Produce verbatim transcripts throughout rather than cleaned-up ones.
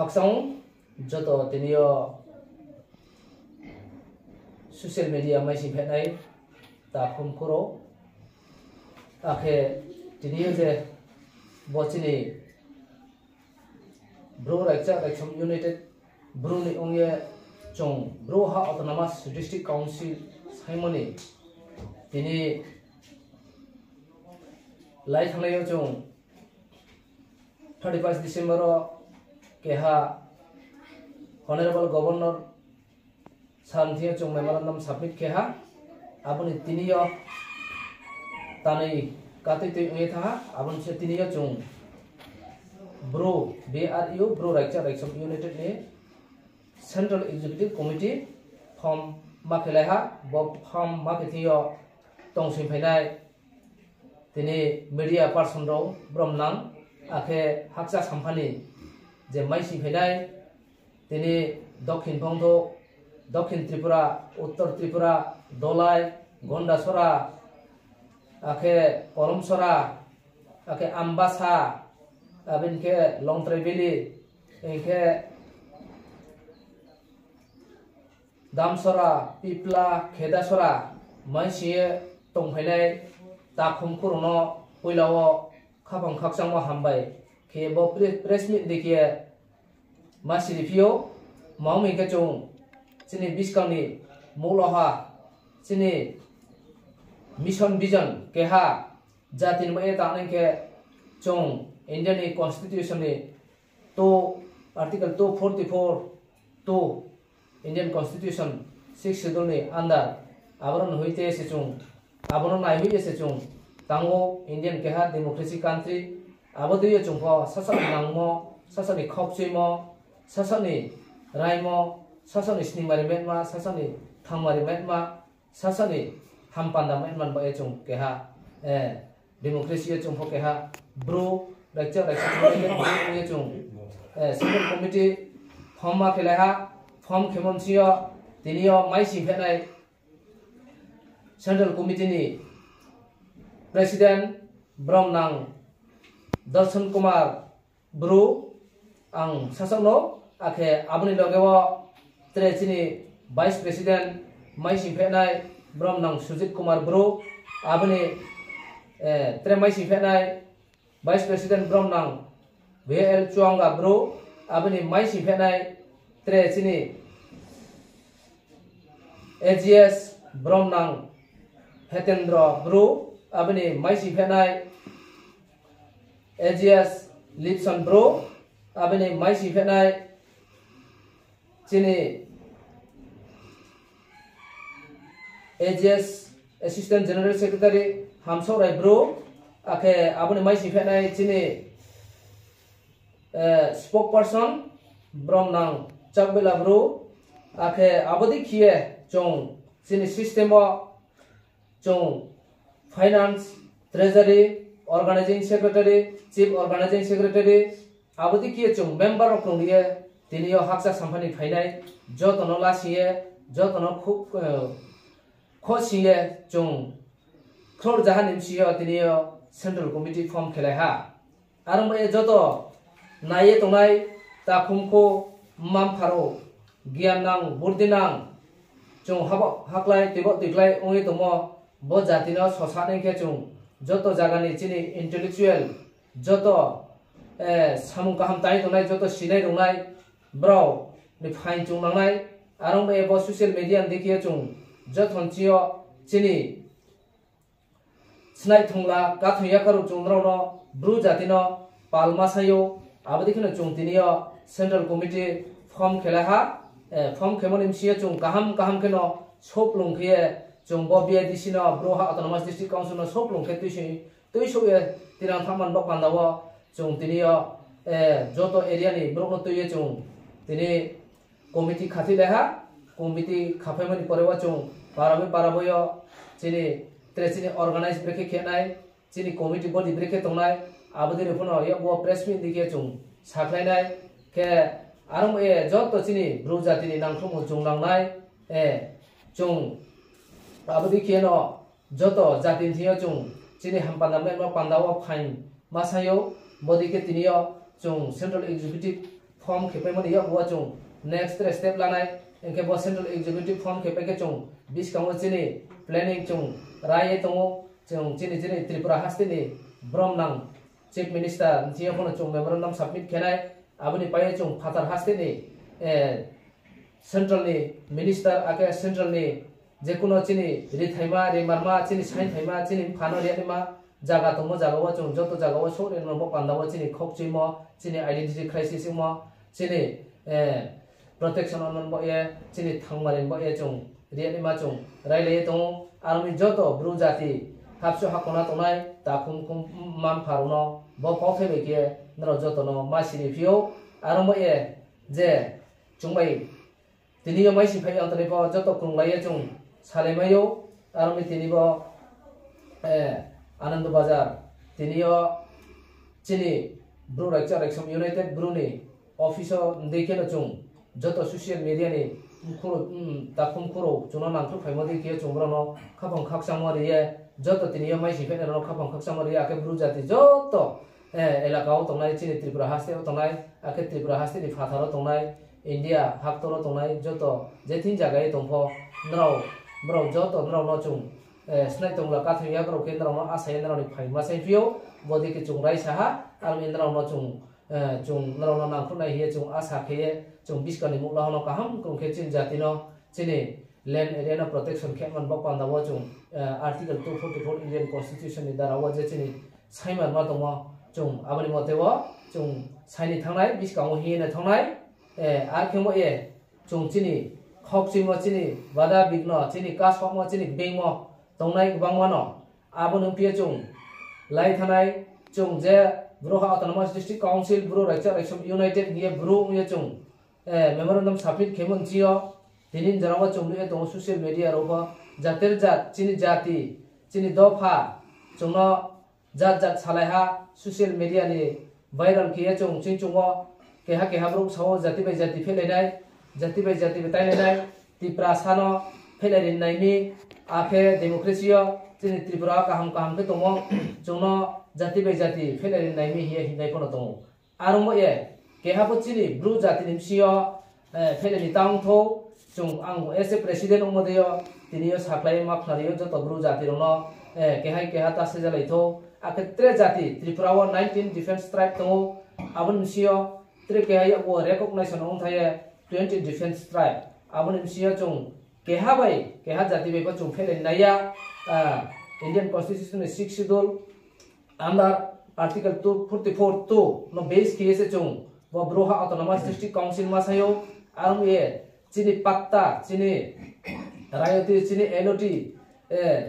Khakchang joto tini yo social media maising phehnai takhum khuro. Akhe tini yo je bo chini Bru Raikcha Raiksom United Bru ni ong ye chung Bru ha Autonomous District Council saimo ni tini lai thanngnai yo chung thirty first December wo keha Honorable Governor sir ni thing yo chung memorandum submit khe ha. Abo ni tini yo tanoi katui tui ong ye thanng ha. Abo ni se tini yo chung Bru, B R U, Bru Raikcha Raiksom United ni Central Executive Committee form ma khe lai ha. Bo form ma khe thing yo tongsoing phainai tini media person rao brom nang, akhe hakcha sampha ni je maising phainai tini Dokhin Phongthou, Dokhin Tripura, Uttor Tripura, Dolai, Gondasora, akhe Kolomsora, akhe Ambasa, abo ni khe Longtrai Valley, hing khe Damsora, Pipla, Khedasora, maising ye tongphainai takhum khuro no poila wo khaphang khakchangmo hambai khe bo pre-, press meet dei khe ma siri phi ou. Tma hing khe chung chini buskang ni mouloha chini mission vision keha jati ni bai ye tangnai khe chung India ni constitution ni two, article two forty-four two, Indian Constitution sixth schedule ni under, abo no hoite se chung, abo no naihoih ye se chung tang ou. Indian keha democracy country, abo dei ye chung pho sasa ni nangmo, sasa ni khaukchuimo, sasa ni raimo, sasa ni sningmari metma, sasa ni thangmari metma, sasa ni hampanda metma bai ye chung keha democracy yo chung pho keha Bru Raikcha Raiksom United Bru ong ye chung central committee form ma khe lai ha. Form khemo bsing yo tini yo maising phehnai central committee ni president brom nang Darshan Kumar Bru, ang sasaoh no, akhe abo ni loge wo tre chini vice president maising phehnai brom nang Sujit Kumar Bru, abo ni tre maising phehnai vice president brom nang V L Chuanga Bru, abo ni maising phehnai tre chini A G S brom nang Hetendra Bru, abo ni maising phehnai A G S Lipson Bru, abo ni maising phehnai chini A G S Assistant General Secretary Hamsaoh Rai Bru, akhe abo ni maising phehnai chini spokesperson brom nang Chakbela Bru, akhe abo dei khe ye chung chini system wo chung finance, treasury, organizing secretary, chief organizing secretary, abo dei khe ye chung member rao krung ye tini yo hakcha sampha ni phainai, joto no lasing ye, joto no khosing ye chung khror jaha ni bsing yo tini yo central committee form khe lai ha. Are ong bai ye joto nai ye tongnai takhumkhu, mma-mpha rao, giyan nang, burdi nang, chung habo haklái, tuibo tuiklái ong ye tongmo, bo jati no sosa nai khe chung joto zaga ni chini intellectual, joto samung kaham tang ye tongnai, joto sinai tongnai, brao ni phaing chung nangnai. Are ong bai ye bo social media ni dei khe ye chung joto ni bsing yo chini snai thongla, kathong yakarung chung nrao no, Bru jati no palma sai ou, abo dei kheno chung tini yo central committee form khe lai ha, form khemo ni bsing yo chung kaham kaham kheno souhlung khe ye chung bo B R D C no, Bru ha Autonomous District Council no souhlung khe tuisouh ye tinang thanngman bo panda wo chung tini yo joto area ni brouh no tui ye chung tini committee khathoi lai ha. Committee khaphaimo ni pore wo chung para bai para bo yo chini tre chini organize brekhe khe nai, chini committee body brekhe tongnai, abo dei rao pho no yakgu wo press meet dei khe chung sakhlai nai. Khe are ong ye joto chini Bru jati ni nangkhruhmo chung nangnai, chung abo dei khe no joto jati ni thing yo chung chini hampanda metma panda wo phaing ma sai ou, bo dei khe tini yo chung central executive form khe paimo ni yakgu wo chung next step lanai, hing khe bo Central Executive form khe pai khe chung buskang wo chini planning chung rai ye tong ou, chung chini, chini Tripura haste ni bromnang Chief Minister thing yo pho no chung memorandum submit khe nai, abo ni pai ye chung phathar haste ni central ni minister akhe central ni jekuno chini rithaima, rimarma, chini saingthaima, chini mpha no ri naima zaga tongmo zaga wo chung joto zaga wo souh ri no bo panda wo chini khokchuimo, chini identity crisis ongmo, chini protection onman bo ye, chini thangmari bo ye chung ri naima chung railai ye tong ou. Aro ni joto Bru jati hapso hakona tongnai, takhum khum mma mpha rao no bo kauthai bai khe nrao joto no ma siri phi ou. Aro bo ye je chung bai tini yo maising phai yang tini pho joto krunglai ye chung salaimai ou. Aro ni tini bo Anando Bazar, tini yo chini Bru Raikcha Raiksom United Bru ni office wo dei khe no chung joto social media ni takhum khuro chung no nangkhruh phaimo dei khe chung brao no khaphang khakchangmo ri ye, joto tini yo maising phainai rao no khaphang khakchangmo ri ye, akhe Bru jati joto elaka wo tongnai, chini Tripura haste wo tongnai, akhe Tripura haste ni phathar wo tongnai, India haktor wo tongnai joto je thing zaga ye tong pho, nrao, brao joto nrao no chung snai tongla kathoi ya brao khe nrao no asa ye nrao ni phaima saingphi ou, bodei khe chung raisa ha, aro ni nrao no chung, chung nrao no nangkhruh nai hing ye chung asa khe ye chung buskang ni muhla ho no kaham krung khe chini jati no, chini land area no protection khe man bo panda wo chung Article two forty four Indian Constitution ni dara wo je chini saimarma tongmo, chung abo ni mote wo chung sai ni thanng nai, buskang wo hing ye no thanng nai. Ar khe bo ye chung chini khokchuimo, chini bada bigno, chini kasomo, chini bengmo tongnai gbangma no abo ni ongphi ye chung lai thanng nai, chung je Bru ha Autonomous District Council, Bru Raikcha Raiksom United hing ye Bru ong ye chung memorandum submit khemo ni ching yo, tini ni jora wo chung nuh ye tong ou social media rao pho, jater jat, chini jati, chini dopha, chung no jat jat salai ha, social media ni viral khe ye chung ching chung wo keha keha brouh sa wo jati bai jati phehlai nai, jati bai jati bai tailai nai, Tiprasa no phehlai ri nai mi, akhe democracy yo chini Tripura kaham kaham khe tongmo, chung no jati bai jati phehlai ri nai mi hing ye hingnai pho no tong ou. Are ong ba ye, keha pho chini Bru jati ni bsing yo phehlai ni ta ong thou, chung ang as a president ongmo dei yo, tini yo sakhlai ma khnari yo joto Bru jati rao no keha keha ta sejalai thou. Akhe tre jati Tripura wo nineteen defence tribe tong ou, abo ni bsing yo tre keha yakgu wo recognition ong thai ye twenty defence tribe. Abo ni bsing yo chung keha bai keha jati bai pho chung phehlai nai ya, Indian Constitution ni Sixth Schedule under Article two forty-four two no base khe ye se chung bo Bru ha Autonomous District Council ma sai ou, are ong ye chini patta, chini royalty, chini annuity,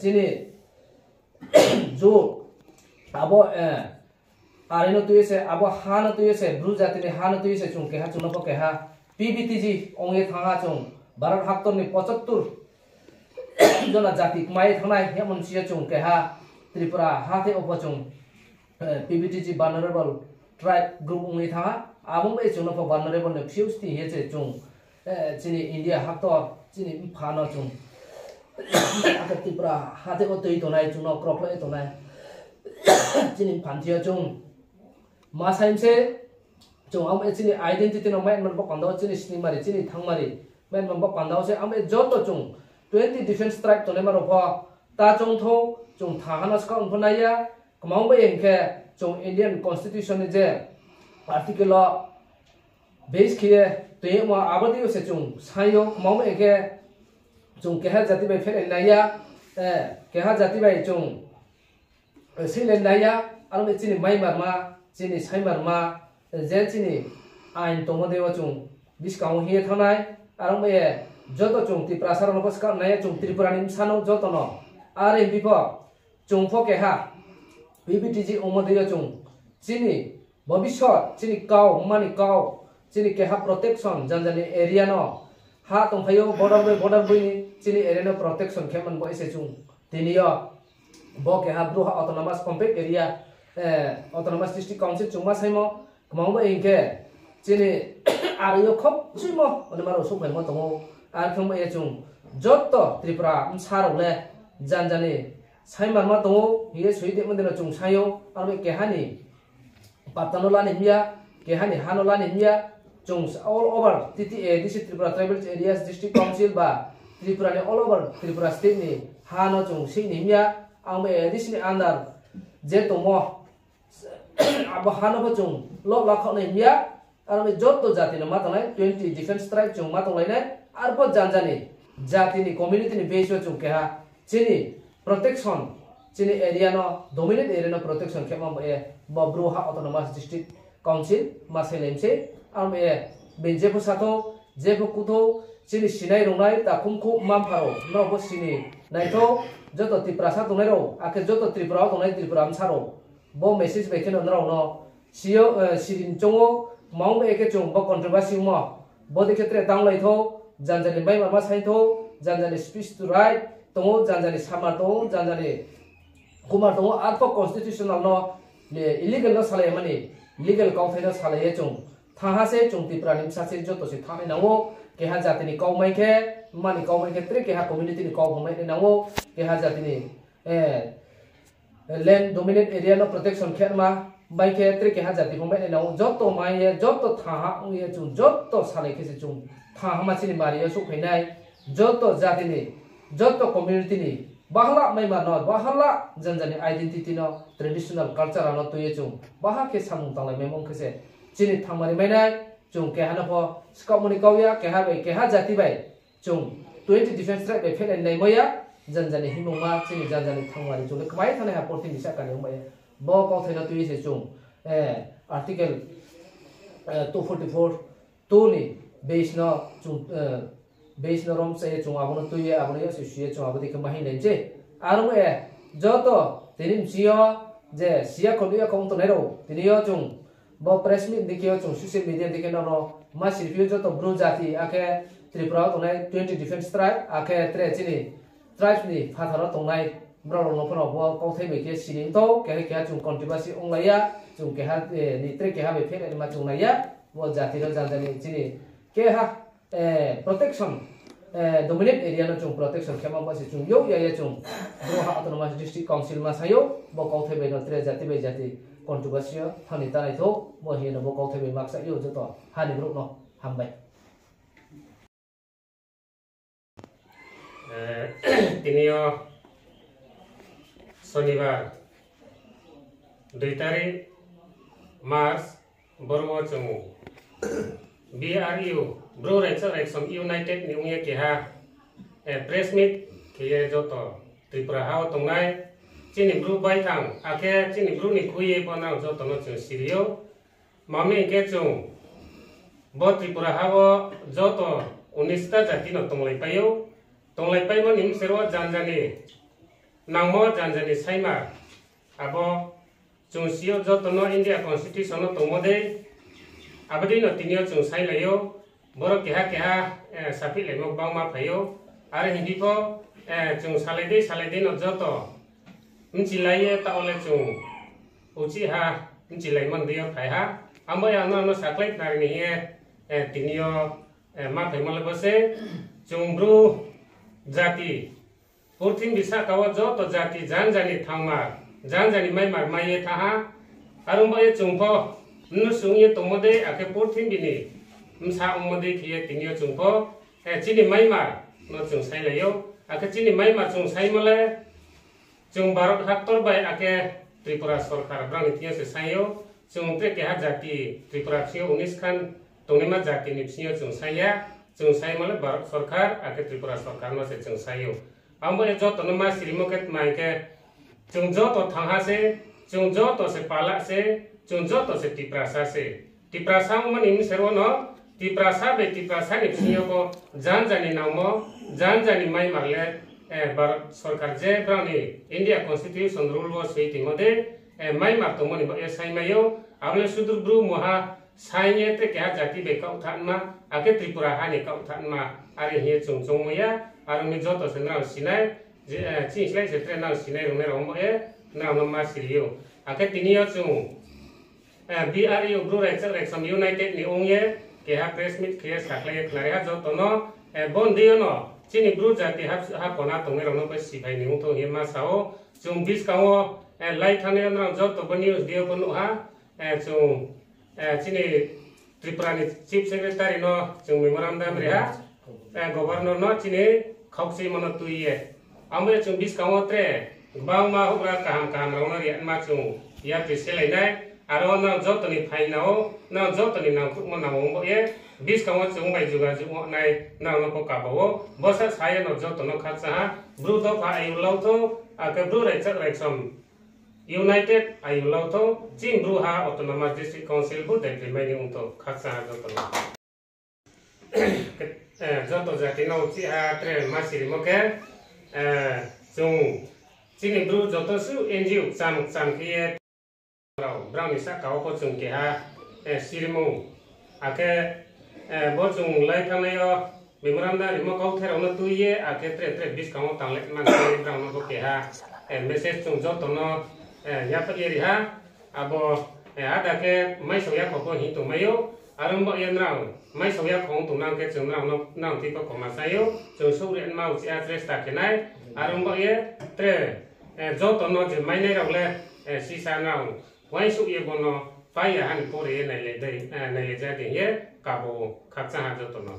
chini jut, abo, are no tui ye se, abo ha no tui ye se, Bru jati ni ha no tui ye se chung keha, chung no pho keha P V T G ong ye thanng ha chung, Bharat haktor ni pochottor jona jati kma ye thanng nai, hingmo ni bsing yo chung keha Tripura hathái wo pho chung P V T G vulnerable tribe group ong ye thanng ha, abo bai chung no pho vulnerable ni phiousti hing ye se chung chini India haktor, chini mpha no chung, akhe Tripura hathái wo tui tongnai, chung no krokhlai tongnai, chini mpha ni thing yo chung ma sai mi se, chung abo chini identity no mai man bo panda wo, chini sningmari, chini thangmari mai man bo panda wo se, abo joto chung twenty defence tribe tongnaima rao pho ta choung thou, chung tha ha no ska ong pho nai ya, kma ong bai hing khe chung Indian Constitution ni je article wo base khe ye tongmo abo dei yo se chung sai ou, kma ong bai hing khe chung keha jati bai phehlai nai ya, keha jati bai chung seilai nai ya, are ong ye chini maimarma, chini saimarma, je chini ain tongmo dei wo chung buskang wo hing ye thanng nai, are ong ye joto chung Tiprasa rao no pho ska nai ya, chung Tripura ni bsa no joto no, are ong phi pho chung pho keha P V T G ongmo dei yo chung chini bobisot, chini kau, mma ni kau, chini keha protection janja ni area no, ha tongphai ou border bai border boi ni chini area no protection khe man bo ye se chung tini yo bo keha Bru ha Autonomous Compact Area, Autonomous District Council chung ma saimo, kma ong bai hing khe chini are yo khokchuimo onima rao souhphaimo tong ou, are khe ong bai ye chung joto Tripura bsa rao le janja ni saimarma tong ou hing ye soi demo dei no chung sai ou, aro bai keha ni patta no la ni hing ya, keha ni ha no la ni hing ya, chung all over T T A, A D C Tripura Tribal Areas District Council ba Tripura ni all over Tripura state ni ha no chung sih ni himya, ang ba A D C ni under je tongmo, abo ha no pho chung loh lakhaoh nai himya, aro ni joto jati no ma tonglai, twenty different tribe chung ma tonglainai, arpho janja ni jati ni community ni base wo chung keha chini protection, chini area no, dominant area no protection khe ma bo ye, bo Bru ha Autonomous District Council ma sailai mse, ang bo ye, bini jepho sathou, jepho kuthou, chini sinai rungnai, takhum khuh, mma mpha rao, nrao pho sini naithou, joto Tiprasa tongnai rao, akhe joto Tripura wo tongnai Tripura bsa rao, bo message bai kheno nrao no, siri ni choung ou, kma ong bai khe chung bo controversy ongmo, bodei khe tre tanglai thou, janja ni maima ma saing thou, janja ni speech to right tong ou, janja ni samar tong ou, janja ni kumar tong ou, arpho constitutional no, illegal no salai mani, legal kauthai no salai ye chung thanng ha se chung Tripura ni bsa se joto se thanng nai nang ou, keha jati ni kau mai khe, mma ni kau mai khe, tre keha community ni kau mai nai nang ou, keha jati ni land dominant area no protection khe ma, bai khe tre keha jati pho mai nai nang ou, joto mai ye, joto thanng ha ong ye chung joto salai khe se chung thanng ha ma chini mari yo souhphai nai, joto jati ni, joto community ni, bahala maima no, bahala janja ni identity no, traditional culture no tui ye chung baha khe samung tanglai mai mong khe se chini thangmari mai nai, chung keha no pho skaohmo ni kau ya, keha bai, keha jati bai, chung twenty different tribe bai phehlai nai mai ya, janja ni himungma, chini janja ni thangmari chung le kmai thanngnai ha purthimbi sahka ni ong bai ye. Bo kauthai no tui ye se chung, article two forty four two ni base no chung, base no rom cha ye chung abo no tui ye, abo no yag se su ye chung abo dei khe ma hing nai se. Aro ye, joto tini bsing yo je siya kho nuh ya kho ong tongnai rao, tini yo chung bo press meet dei khe yo chung social media dei khe nrao no ma sirphi ou joto Bru jati, akhe Tripura wo tongnai twenty different tribe, akhe tre chini tribes ni phathar wo tongnai brao rao no pho no bo kauthai bai khe siri thou, keha keha chung controversy onglai ya, chung keha ni tre keha bai phehlai ma chung nai ya, bo jati no janja ni chini keha protection, dominant area no chung protection khe ma bo se chung youh ya ye chung Bru ha Autonomous District Council ma saing ou, bo kauthai bai no tre jati bai jati controversy yo thanng ni ta nai thou, bo hing ye no bo kauthai bai ma kchaih ou joto ha ni brouh no. Hambai. Tini yo Sonibar, dui tarik March, boro wo chung B R U, Bru Raichak Raisom United ni ong ye keha press meet khe ye joto Tripura ha wo tongnai chini Bru baithang, akhe chini Bru ni khui ye bo nang joto no chung siri ou. Mami hing khe chung bo Tripura ha wo joto unis ta jati no tonglaipai ou. Tonglaipaimo ni bsero janja ni nangmo janja ni saima. Abo chung si yo joto no India Constitution no tongmo dei, abo dei no tini yo chung sainglai ou. Boro keha keha saphihlaimo gbangma phai ou. Are hing di pho, chung salai dei salai dei no joto bchilai ye taoh le chung uchih ha bchilaimo ni dei yo phai ha. Abo ya ang no sakhlai khnari ni hing ye, tini yo ma phaimo le bo se, chung Bru jati purthimbi sahka wo joto jati janja ni thangmar, janja ni maimar mai ye thanng ha. Are ong ba ye chung pho mnusu ong ye tongmo dei, akhe purthimbi ni bsa ongmo dei khe ye tini yo chung pho chini maimar no chung sainglai ou. Akhe chini maimar chung saimo le chung Bharat haktor bai akhe Tripura sorkar brao ni thing yo se saing ou. Chung tre keha jati Tripura bsing yo unis khan tongnaima jati ni bsing yo chung saing ya. Chung saimo le Bharat sorkar akhe Tripura sorkar no se chung saing ou. Abo ye joto no ma sirimo khe tma hing khe, chung joto thangha se, chung joto se pala se, chung joto se Tiprasa se. Tiprasa ongmo ni bsero no, Tiprasa bai Tiprasa ni bsing yo pho janja ni nangmo, janja ni maimar le, Bharat sorkar je brao ni India Constitution rule wo soi tongmo dei, maimar tongmo ni bo ye saingmai ou, abo le sudur Bru mungha saing ye tre keha jati bai kaoh thanma, akhe Tripura ha ni kaoh thanma, are hing ye chung choungmo ya, aro ni joto se nrao sinai, chini slái se tre nrao sinai rungnai rao bo ye, nrao no ma siri ou. Akhe tini yo chung, B R U Bru Raichak Raisom United ni ong ye, keha press meet khe ye sakhlai ye khnari ha joto no, bo ndei yo no, chini Bru jati ha, ha pona tongnai rao no bai siphai ni ongthou hing ye ma sa ou. Chung buskang wo, lai thanngnai yo nrao joto bo news dei yo pho nuh ha, chung, chini Tripura ni Chief Secretary no chung memorandum ri ha, Governor no chini khaukchuimo no tui ye. Abo ye chung buskang wo tre gbangma houhgra kaham kaham rao no ri ma chung yapri selai nai. Aro nrao joto ni phaina wo, nrao joto ni nangkhruhmo nang ong bo ye, buskang wo chung bai jogajog ong nai, nrao no pho kaba ou. Bo sa sa ye no joto no khakchang ha, Bru dopha ayu lau thou, akhe Bru raichak raisom United ayu lau thou, chini Bru ha Autonomous District Council bo daiphaimai ni ong thou, khakchang ha joto no. Joto jati no uchih ha tre ma sirimo khe, chung chini Bru joto suh N G O kcham kcham khe ye rao, brao ni sahka wo pho chung keha sirimo. Akhe bo chung lai thanngnai yo memorandum rimo kauthai rao no tui ye, akhe tre tre buskang wo tang le man khe brao no pho keha message chung joto no yaphaih ye ri ha. Abo ada khe maisao yakho pho hing tongmai ou. Are ong baoh ye nrao maisao yakho ong tongnang khe chung nrao no, nrao thing pho khoma sai ou. Chung souhri ma uchih ha chesta khe nai. Are ong baoh ye tre joto no je mainai rao le sisa nrao uaingsouh ye bo no pai ya ha ni pore ye nailai ja di hing ye kaba ou, khakchang ha joto no.